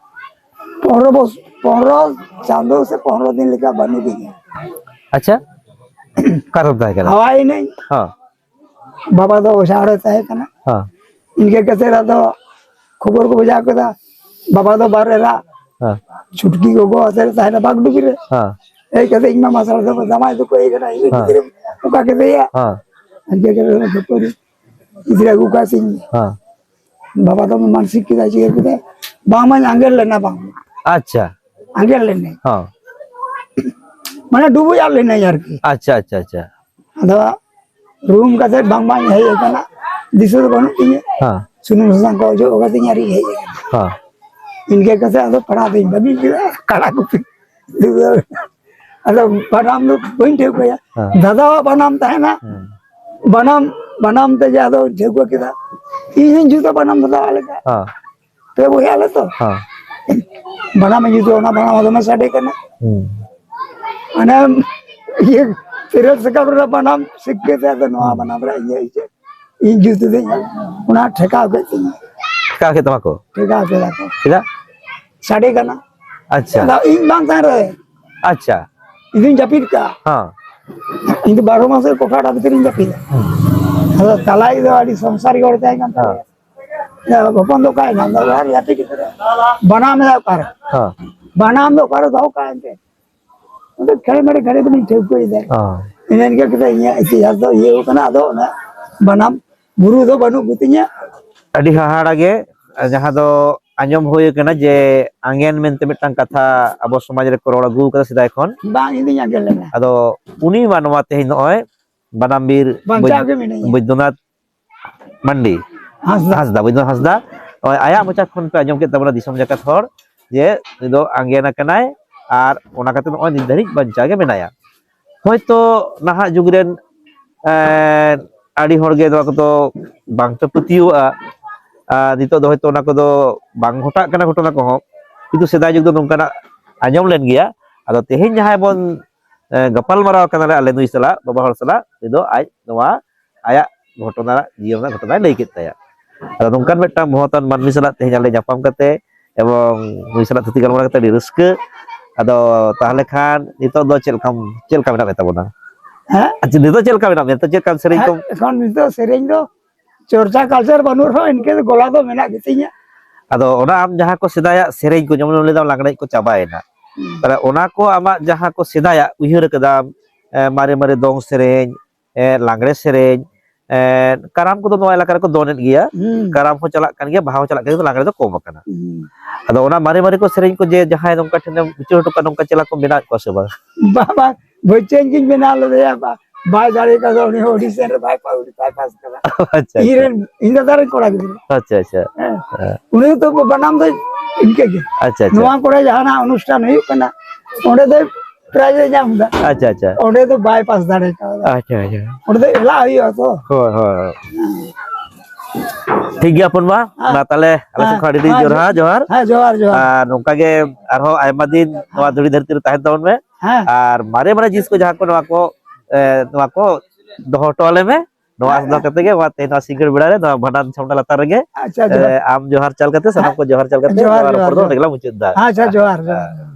ᱯᱚᱱᱨᱚ ᱵᱚᱥ-, ᱯᱚᱱᱨᱚ ᱪᱟᱸᱫᱚ ᱥᱮ ᱯᱚᱱᱨᱚ ᱫᱤᱱ ᱞᱮᱠᱟ ᱵᱟᱹᱱᱩᱜ ᱫᱤᱧᱟ᱾ ᱟᱪᱪᱷᱟ᱾ ᱚᱠᱟ ᱨᱮᱢ ᱛᱟᱦᱮᱸ ᱠᱟᱱᱟ? ᱦᱟᱣᱟᱭ ᱮᱱᱟᱹᱧ᱾ ᱦᱚᱸ᱾ ᱵᱟᱵᱟ ᱫᱚ ᱚᱡᱷᱟ ᱦᱚᱲᱮ ᱛᱟᱦᱮᱸ ᱠᱟᱱᱟ᱾ ᱦᱚᱸ᱾ ᱤᱱᱠᱟᱹ ᱠᱟᱛᱮ ᱟᱫᱚ ᱠᱷᱚᱵᱚᱨ ᱠᱚ ᱵᱷᱮᱡᱟ ᱠᱮᱫᱟ, ᱵᱟᱵᱟ ᱫᱚ ᱵᱟᱨ ᱮᱨᱟ, ᱦᱚᱸ᱾ ᱪᱷᱩᱴᱠᱤ ᱜᱚᱜᱚ ᱟᱛᱮ ᱛᱟᱦᱮᱱᱟ ᱵᱟᱜᱰᱩᱵᱤ ᱨᱮ᱾ ᱦᱚᱸ᱾ ᱦᱮᱡ ᱠᱟᱛᱮ ᱤᱧ ᱢᱟ ᱢᱟᱥᱟᱲ ᱫᱚ ᱡᱟᱢᱟᱭ ᱫᱚᱠᱚ ᱦᱮᱡ ᱠᱟᱱᱟ, ᱤᱧ ᱦᱚᱸ᱾ ᱜᱤᱫᱽᱨᱟᱹ ᱚᱠᱟ ᱠᱮᱫᱮᱭᱟ? ᱦᱚᱸ᱾ ᱤᱱᱠᱟᱹ ᱠᱟᱛᱮ ᱠᱷᱟᱹᱯᱟᱹᱨᱤ ᱜᱤᱫᱽᱨᱟᱹ ᱟᱹᱜᱩ ᱠᱟᱛᱮ ᱤᱧ ᱦᱚᱸ᱾ ᱵᱟᱵᱟ ᱫᱚ ᱢᱟᱱᱥᱤᱠ ᱠᱮᱫᱟ, ᱪᱤᱠᱟᱹ ᱠᱮᱫᱟ, ᱵᱟᱝ ᱢᱟᱧ ᱟᱸᱜᱮᱨ ᱞᱮᱱᱟ, ᱵᱟᱝ᱾ ᱟᱪᱪᱷᱟ᱾ ᱟᱸᱜᱮᱨ ᱞᱮᱱᱟᱹᱧ᱾ ᱦᱚᱸ᱾ ᱢᱟᱱᱮ ᱰᱩᱵᱩᱡ ᱟᱫ ᱞᱮᱱᱟᱹᱧ ᱟᱨᱠᱤ᱾ ᱟᱪᱪᱷᱟ, ᱟᱪᱪᱷᱟ, ᱟᱪᱪᱷᱟ᱾ ᱟᱫᱚ ᱨᱩᱢ ᱠᱟᱛᱮ ᱵᱟᱝ ᱵᱟᱝ ᱦᱮᱡ ᱟᱠᱟᱱᱟ, ᱫᱤᱥᱟᱹ ᱫᱚ ᱵᱟᱹᱱᱩᱜ ᱛᱤᱧᱟᱹ᱾ ᱦᱮᱸ᱾ ᱥᱩᱱᱩᱢ ᱥᱟᱥᱟᱝ ᱠᱚ ᱚᱡᱚᱜ ᱠᱟᱛᱮᱧ ᱟᱨᱤᱧ ᱦᱮᱡ ᱟᱠᱟᱱᱟ᱾ ᱦᱮᱸ᱾ ᱤᱱᱠᱟᱹ ᱠᱟᱛᱮ ᱟᱫᱚ ᱯᱟᱲᱦᱟᱣ ᱫᱚᱧ ᱵᱟᱹᱜᱤ ᱠᱮᱫᱟ, ᱠᱟᱲᱟ ᱜᱩᱯᱤ᱾ ᱟᱫᱚ ᱵᱟᱱᱟᱢ ᱫᱚ ᱵᱟᱹᱧ ᱴᱷᱟᱹᱣᱠᱟᱹᱭᱟ᱾ ᱦᱮᱸ᱾ ᱫᱟᱫᱟᱣᱟᱜ ᱵᱟᱱᱟᱢ ᱛᱟᱦᱮᱱᱟ᱾ ᱦᱮᱸ᱾ ᱵᱟᱱᱟᱢ, ᱵᱟᱱᱟᱢ ᱛᱮᱜᱮ ᱟᱫᱚ ᱴᱷᱟᱹᱣᱠᱟᱹ ᱠᱮᱫᱟ᱾ ᱤᱧ ᱦᱚᱸᱧ ᱡᱩᱛᱟ ᱵᱟᱱᱟᱢ ᱫᱟᱫᱟᱣᱟᱜ ᱞᱮᱠᱟ᱾ ᱦᱮᱸ᱾ ᱯᱮ ᱵᱚᱭᱦᱟ ᱟᱞᱮ ᱛᱚ᱾ ᱦᱮᱸ᱾ ᱵᱟᱱᱟᱢ ᱤᱧ ᱡᱩᱛᱟ, ᱚᱱᱟ ᱵᱟᱱᱟᱢ ᱫᱚᱢᱮ ᱥᱟᱰᱮ ᱠᱟᱱᱟ᱾ ᱦᱩᱸ᱾ ᱢᱟᱱᱮ ᱤᱭᱟᱹ ᱛᱤᱨᱞ ᱥᱟᱠᱟᱢ ᱨᱮᱱᱟᱜ ᱵᱟᱱᱟᱢ ᱥᱤᱠᱷᱟᱹ ᱛᱮ ᱟᱫᱚ ᱱᱚᱣᱟ ᱦᱩᱸ᱾ ᱵᱟᱱᱟᱢ ᱨᱮ ᱤᱭᱟᱹ, ᱤᱭᱟᱹ, ᱤᱧ ᱡᱩᱛ ᱫᱟᱹᱧ, ᱚᱱᱟ ᱴᱷᱮᱠᱟᱣ ᱠᱮᱫ ᱛᱤᱧᱟ᱾ ᱴᱷᱮᱠᱟᱣ ᱠᱮᱫ ᱛᱟᱢᱟ ᱠᱚ? ᱴᱷᱮᱠᱟᱣ ᱠᱮᱫᱟ ᱠᱚ᱾ ᱪᱮᱫᱟᱜ? ᱥᱟᱰᱮ ᱠᱟᱱᱟ᱾ ᱟᱪᱪᱷᱟ᱾ ᱟᱫᱚ ᱤᱧ ᱵᱟᱝ ᱛᱟᱦᱮᱸ ᱨᱮ᱾ ᱟᱪᱪᱷᱟ᱾ ᱤᱧ ᱫᱩᱧ ᱡᱟᱹᱯᱤᱫ ᱠᱟᱜᱼᱟ᱾ ᱦᱮᱸ᱾ ᱤᱧ ᱫᱚ ᱵᱟᱨᱚ ᱢᱟᱥ ᱨᱮ ᱠᱚᱴᱷᱟ ᱚᱲᱟᱜ ᱵᱷᱤᱛᱤᱨ ᱨᱤᱧ ᱡᱟᱹᱯᱤᱫᱟ᱾ ᱦᱮᱸ᱾ ᱟᱫᱚ ᱛᱟᱞᱟᱭᱤᱡ ᱫᱚ ᱟᱹᱰᱤ ᱥᱚᱝᱥᱟᱨᱤ ᱦᱚᱲ ᱛᱟᱦᱮᱸ ᱠᱟᱱ ᱛᱟᱞᱮᱭᱟ᱾ ᱦᱮᱸ᱾ ᱦᱚᱯᱚᱱ ᱫᱚ ᱚᱠᱟᱭᱮᱱᱟ? ᱟᱫᱚ ᱚᱲᱟᱜ ᱨᱮ ᱡᱟᱹᱯᱤᱫ ᱠᱮᱫᱟ᱾ ᱵᱟᱱᱟᱢ ᱫᱚ ᱚᱠᱟᱨᱮ? ᱦᱮᱸ᱾ ᱵᱟᱱᱟᱢ ᱫᱚ ᱚᱠᱟᱨᱮ ᱫᱚᱦᱚ ᱠᱟᱜᱼᱟ ᱮᱱᱛᱮ? ᱟᱫᱚ ᱠᱷᱮᱲᱮ ᱢᱮᱲᱮ ᱠᱷᱮᱲᱮ ᱢᱮᱲᱮᱧ ᱴᱷᱟᱹᱣᱠᱟᱹᱭᱮᱫᱟ᱾ ᱦᱮᱸ᱾ ᱤᱱᱟᱹ ᱤᱱᱠᱟᱹ ᱠᱟᱛᱮ ᱤᱧᱟᱹᱜ ᱤᱛᱤᱦᱟᱥ ᱫᱚ ᱤᱭᱟᱹ ᱠᱟᱱᱟ᱾ ᱟᱫᱚ ᱚᱱᱟ ᱵᱟᱱᱟᱢ ᱜᱩᱨᱩ ᱫᱚ ᱵᱟᱹᱱᱩᱜ ᱠᱚᱛᱤᱧᱟ᱾ ᱟᱹᱰᱤ ᱦᱟᱦᱟᱲᱟ ᱜᱮ, ᱡᱟᱦᱟᱸ ᱫᱚ ᱟᱸᱡᱚᱢ ᱦᱩᱭ ᱟᱠᱟᱱᱟ ᱡᱮ ᱟᱝᱜᱮᱱ ᱢᱮᱱᱛᱮ ᱢᱤᱫᱴᱟᱝ ᱠᱟᱛᱷᱟ ᱟᱵᱚ ᱥᱚᱢᱟᱡᱽ ᱨᱮᱠᱚ ᱨᱚᱲ ᱟᱹᱜᱩ ᱟᱠᱟᱫᱟ ᱥᱮᱫᱟᱭ ᱠᱷᱚᱱ᱾ ᱵᱟᱝ, ᱤᱧ ᱫᱩᱧ ᱟᱸᱜᱮᱱ ᱞᱮᱱᱟ᱾ ᱟᱫᱚ ᱩᱱᱤ ᱢᱟᱱᱣᱟ ᱛᱮᱦᱮᱧ ᱱᱚᱜᱼᱚᱭ ᱵᱟᱱᱟᱢ ᱵᱤᱨ ᱵᱟᱧᱪᱟᱣ ᱵᱳᱭᱫ-, ᱜᱮ ᱢᱤᱱᱟᱹᱧᱟ᱾ ᱵᱳᱭᱫᱚᱱᱟᱛᱷ ᱢᱟᱱᱰᱤ᱾ ᱦᱟᱸᱥᱫᱟ᱾ ᱦᱟᱸᱥᱫᱟ, ᱵᱳᱭᱫᱚᱱᱟᱛᱷ ᱦᱟᱸᱥᱫᱟ᱾ ᱱᱚᱜᱼᱚᱭ ᱟᱭᱟᱜ ᱢᱚᱪᱟ ᱠᱷᱚᱱ ᱯᱮ ᱟᱸᱡᱚᱢ ᱠᱮᱫ ᱛᱟᱵᱚᱱᱟ ᱫᱤᱥᱚᱢ ᱡᱟᱠᱟᱛ ᱦᱚᱲ ᱡᱮ ᱩᱱᱤ ᱫᱚ ᱟᱝᱜᱮᱱ ᱟᱠᱟᱱᱟᱭ ᱟᱨ ᱚᱱᱟ ᱠᱟᱛᱮ ᱱᱚᱜᱼᱚᱭ ᱱᱤᱛ ᱫᱷᱟᱹᱨᱤᱡ ᱵᱟᱧᱪᱟᱣ ᱜᱮ ᱢᱮᱱᱟᱭᱟ᱾ ᱦᱚᱭᱛᱳ ᱱᱟᱦᱟᱜ ᱡᱩᱜᱽ ᱨᱮᱱ, ᱮᱸ, ᱟᱹᱰᱤ ᱦᱚᱲᱜᱮ ᱱᱚᱣᱟ ᱠᱚᱫᱚ ᱵᱟᱝ ᱯᱮ ᱯᱟᱹᱛᱭᱟᱹᱣᱟᱜᱼᱟ᱾ ᱟᱨ ᱱᱤᱛᱚᱜ ᱫᱚ ᱦᱚᱭᱛᱳ ᱚᱱᱟ ᱠᱚᱫᱚ ᱵᱟᱝ ᱜᱷᱚᱴᱟᱜ ᱠᱟᱱᱟ ᱜᱷᱚᱴᱚᱱᱟ ᱠᱚᱦᱚᱸ, ᱠᱤᱱᱛᱩ ᱥᱮᱫᱟᱭ ᱡᱩᱜᱽ ᱫᱚ ᱱᱚᱝᱠᱟᱱᱟᱜ ᱟᱸᱡᱚᱢ ᱞᱮᱱ ᱜᱮᱭᱟ᱾ ᱟᱫᱚ ᱛᱮᱦᱮᱧ ᱡᱟᱦᱟᱸᱭ ᱵᱚᱱ ᱜᱟᱯᱟᱞ ᱢᱟᱨᱟᱣ ᱠᱟᱱᱟᱞᱮ ᱟᱞᱮ ᱱᱩᱭ ᱥᱟᱞᱟᱜ, ᱵᱟᱵᱟ ᱦᱚᱲ ᱥᱟᱞᱟᱜ᱾ ᱩᱱᱤ ᱫᱚ ᱟᱡ ᱱᱚᱣᱟ ᱟᱭᱟᱜ ᱜᱷᱚᱴᱚᱱᱟ, ᱡᱤᱭᱚᱱ ᱨᱮᱱᱟᱜ ᱜᱷᱚᱴᱚᱱᱟᱭ ᱞᱟᱹᱭ ᱠᱮᱫ ᱛᱟᱭᱟ᱾ ᱟᱫᱚ ᱱᱚᱝᱠᱟᱱ ᱢᱤᱫᱴᱟᱝ ᱢᱚᱦᱚᱛᱟᱱ ᱢᱟᱹᱱᱢᱤ ᱥᱟᱞᱟᱜ ᱛᱮᱦᱮᱧ ᱟᱞᱮ ᱧᱟᱯᱟᱢ ᱠᱟᱛᱮ ᱮᱵᱚᱝ ᱱᱩᱭ ᱥᱟᱞᱟᱜ ᱛᱷᱩᱛᱤ ᱜᱟᱞᱢᱟᱨᱟᱣ ᱠᱟᱛᱮ ᱟᱹᱰᱤ ᱨᱟᱹᱥᱠᱟᱹ᱾ ᱟᱫᱚ ᱛᱟᱦᱚᱞᱮ ᱠᱷᱟᱱ ᱱᱤᱛᱚᱜ ᱫᱚ ᱪᱮᱫ ᱞᱮᱠᱟᱢ, ᱪᱮᱫ ᱞᱮᱠᱟ ᱢᱮᱱᱟᱜ ᱢᱮ ᱛᱟᱵᱚᱱᱟ? ᱦᱮᱸ? ᱟᱪᱪᱷᱟ, ᱱᱤᱛᱚᱜ ᱪᱮᱫ ᱞᱮᱠᱟ ᱢᱮᱱᱟᱜ ᱢᱮᱭᱟ? ᱱᱤᱛᱚᱜ ᱪᱮᱫ ᱞᱮᱠᱟᱢ ᱥᱮᱨᱮᱧ ᱦᱮᱸ, ᱠᱚᱢ? ᱮᱠᱷᱚᱱ ᱱᱤᱛᱚᱜ ᱥᱮᱨᱮᱧ ᱫᱚ ᱪᱚᱨᱪᱟ culture ᱵᱟᱹᱱᱩᱜ ᱨᱮᱦᱚᱸ ᱤᱱᱠᱟᱹ ᱜᱚᱞᱟ ᱫᱚ ᱢᱮᱱᱟᱜ ᱜᱮᱛᱤᱧᱟ᱾ ᱟᱫᱚ ᱚᱱᱟ ᱟᱢ ᱡᱟᱦᱟᱸ ᱠᱚ ᱥᱮᱫᱟᱭᱟᱜ ᱥᱮᱨᱮᱧ ᱠᱚ, ᱡᱮᱢᱚᱱ ᱞᱟᱹᱭ ᱫᱟᱢ ᱞᱟᱜᱽᱲᱮ ᱠᱚ ᱪᱟᱵᱟᱭᱮᱱᱟ, ᱦᱩᱸ᱾ ᱛᱟᱦᱞᱮ ᱚᱱᱟ ᱠᱚ ᱟᱢᱟᱜ ᱡᱟᱦᱟᱸ ᱠᱚ ᱥᱮᱫᱟᱭᱟᱜ ᱩᱭᱦᱟᱹᱨ ᱠᱟᱫᱟᱢ, ᱮ, ᱢᱟᱨᱮ ᱢᱟᱨᱮ ᱫᱚᱝ ᱥᱮᱨᱮᱧ, ᱮ, ᱞᱟᱜᱽᱲᱮ ᱥᱮᱨᱮᱧ, ᱮ, ᱠᱟᱨᱟᱢ ᱠᱚᱫᱚ ᱱᱚᱣᱟ ᱮᱞᱟᱠᱟ ᱨᱮᱠᱚ ᱫᱚᱱᱮᱫ ᱜᱮᱭᱟ, ᱦᱩᱸ᱾ ᱠᱟᱨᱟᱢ ᱦᱚᱸ ᱪᱟᱞᱟᱜ ᱠᱟᱱ ᱜᱮᱭᱟ, ᱵᱟᱦᱟ ᱦᱚᱸ ᱪᱟᱞᱟᱜ ᱠᱟᱱ ᱜᱮᱭᱟ, ᱞᱟᱜᱽᱲᱮ ᱫᱚ ᱠᱚᱢ ᱟᱠᱟᱱᱟ᱾ ᱦᱩᱸ᱾ ᱟᱫᱚ ᱚᱱᱟ ᱢᱟᱨᱮ ᱢᱟᱨᱮ ᱠᱚ ᱥᱮᱨᱮᱧ ᱠᱚ ᱡᱮ ᱡᱟᱦᱟᱸᱭ ᱱᱚᱝᱠᱟ ᱴᱷᱮᱱᱮᱢ ᱩᱪᱟᱹᱲ ᱦᱚᱴᱚ ᱠᱟᱜᱼᱟ, ᱱᱚᱝᱠᱟ ᱪᱮᱞᱟ ᱠᱚ ᱢᱮᱱᱟᱜ ᱠᱚᱣᱟ ᱥᱮ ᱵᱟᱝ? ᱵᱟᱝ, ᱵᱟᱝ, ᱵᱟᱹᱪᱟᱹᱧ ᱜᱤᱧ ᱵᱮᱱᱟᱣ ᱞᱮᱫᱮᱭᱟ, ᱵᱟ-, ᱵᱟᱭ ᱫᱟᱲᱮ ᱠᱟᱣᱫᱟ, ᱩᱱᱤ ᱦᱚᱸ audition ᱨᱮ ᱵᱟᱭ ᱯᱟ-, ᱵᱟᱭ ᱯᱟᱥ ᱠᱟᱫᱟ᱾ ᱟᱪᱪᱷᱟ, ᱤᱧ ᱟᱪᱪᱷᱟ᱾ ᱨᱮᱱ, ᱤᱧ ᱫᱟᱫᱟ ᱨᱮᱱ ᱠᱚᱲᱟ ᱜᱤᱫᱽᱨᱟᱹ᱾ ᱟᱪᱪᱷᱟ, ᱟᱪᱪᱷᱟ᱾ ᱦᱮᱸ᱾ ᱦᱮᱸ᱾ ᱩᱱᱤ ᱫᱚ ᱵᱟᱱᱟᱢ ᱫᱚ ᱤᱱᱠᱟᱹ ᱜᱮ᱾ ᱟᱪᱪᱷᱟ, ᱟᱪᱪᱷᱟ᱾ ᱱᱚᱣᱟ ᱠᱚᱨᱮ ᱡᱟᱦᱟᱱᱟᱜ ᱚᱱᱩᱥᱴᱷᱟᱱ ᱦᱩᱭᱩᱜ ᱠᱟᱱᱟ, ᱚᱸᱰᱮ ᱫᱚ prize ᱮ ᱧᱟᱢ ᱮᱫᱟ᱾ ᱟᱪᱪᱷᱟ, ᱟᱪᱪᱷᱟ᱾ ᱚᱸᱰᱮ ᱫᱚ ᱵᱟᱭ ᱯᱟᱥ ᱫᱟᱲᱮ ᱠᱟᱣᱫᱟ᱾ ᱟᱪᱪᱷᱟ, ᱟᱪᱪᱷᱟ᱾ ᱚᱸᱰᱮ ᱫᱚ ᱮᱞᱟᱜ ᱦᱩᱭᱩᱜᱼᱟ ᱛᱚ᱾ ᱦᱳᱭ, ᱦᱳᱭ, ᱦᱳᱭ᱾ ᱴᱷᱤᱠ ᱜᱮᱭᱟ ᱦᱚᱯᱚᱱ ᱵᱟ, ᱦᱮᱸ᱾ ᱢᱟ ᱛᱟᱦᱞᱮ ᱟᱞᱮ ᱥᱮᱫ ᱦᱮᱸ, ᱠᱷᱚᱱ ᱟᱹᱰᱤ ᱟᱹᱰᱤ ᱦᱮᱸ, ᱡᱚᱦᱟᱨ, ᱡᱚᱦᱟᱨ᱾ ᱦᱮᱸ, ᱡᱚᱦᱟᱨ, ᱡᱚᱦᱟᱨ᱾ ᱟᱨ ᱱᱚᱝᱠᱟ ᱜᱮ ᱟᱨᱦᱚᱸ ᱟᱭᱢᱟ ᱫᱤᱱ ᱱᱚᱣᱟ ᱦᱮᱸ᱾ ᱫᱷᱩᱲᱤ ᱫᱷᱟᱹᱨᱛᱤ ᱨᱮ ᱛᱟᱦᱮᱱ ᱛᱟᱵᱚᱱ ᱢᱮ᱾ ᱦᱮᱸ᱾ ᱟᱨ ᱢᱟᱨᱮ ᱢᱟᱨᱮ ᱡᱤᱱᱤᱥ ᱠᱚ ᱡᱟᱦᱟᱸ ᱠᱚ ᱱᱚᱣᱟ ᱠᱚ, ᱮ, ᱱᱚᱣᱟ ᱠᱚ ᱫᱚᱦᱚ ᱦᱚᱴᱚ ᱟᱞᱮ ᱢᱮ᱾ ᱱᱚᱣᱟ ᱦᱮᱸ᱾ ᱟᱥ ᱫᱚᱦᱚ ᱠᱟᱛᱮ ᱜᱮ ᱢᱟ ᱛᱮᱦᱮᱧ ᱱᱚᱣᱟ ᱥᱤᱸᱜᱟᱹᱲ ᱵᱮᱲᱟ ᱨᱮ ᱱᱚᱣᱟ ᱵᱷᱟᱸᱰᱟᱱ ᱪᱷᱟᱢᱰᱟ ᱞᱟᱛᱟᱨ ᱨᱮᱜᱮ, ᱟᱪᱪᱷᱟ, ᱮ, ᱡᱚᱦᱟᱨ᱾ ᱟᱢ ᱡᱚᱦᱟᱨ ᱪᱟᱞ ᱠᱟᱛᱮ, ᱥᱟᱱᱟᱢ ᱦᱮᱸ᱾ ᱠᱚ ᱡᱚᱦᱟᱨ ᱪᱟᱞ ᱠᱟᱛᱮ ᱡᱚᱦᱟᱨ, ᱱᱚᱣᱟ ᱨᱚᱯᱚᱲ ᱡᱚᱦᱟᱨ, ᱫᱚ ᱱᱚᱸᱰᱮ ᱡᱚᱦᱟᱨ᱾ ᱜᱮᱞᱟᱝ ᱢᱩᱪᱟᱹᱫ ᱮᱫᱟ᱾ ᱟᱪᱪᱷᱟ, ᱡᱚᱦᱟᱨ, ᱡᱚᱦᱟᱨ᱾ ᱦᱮᱸ᱾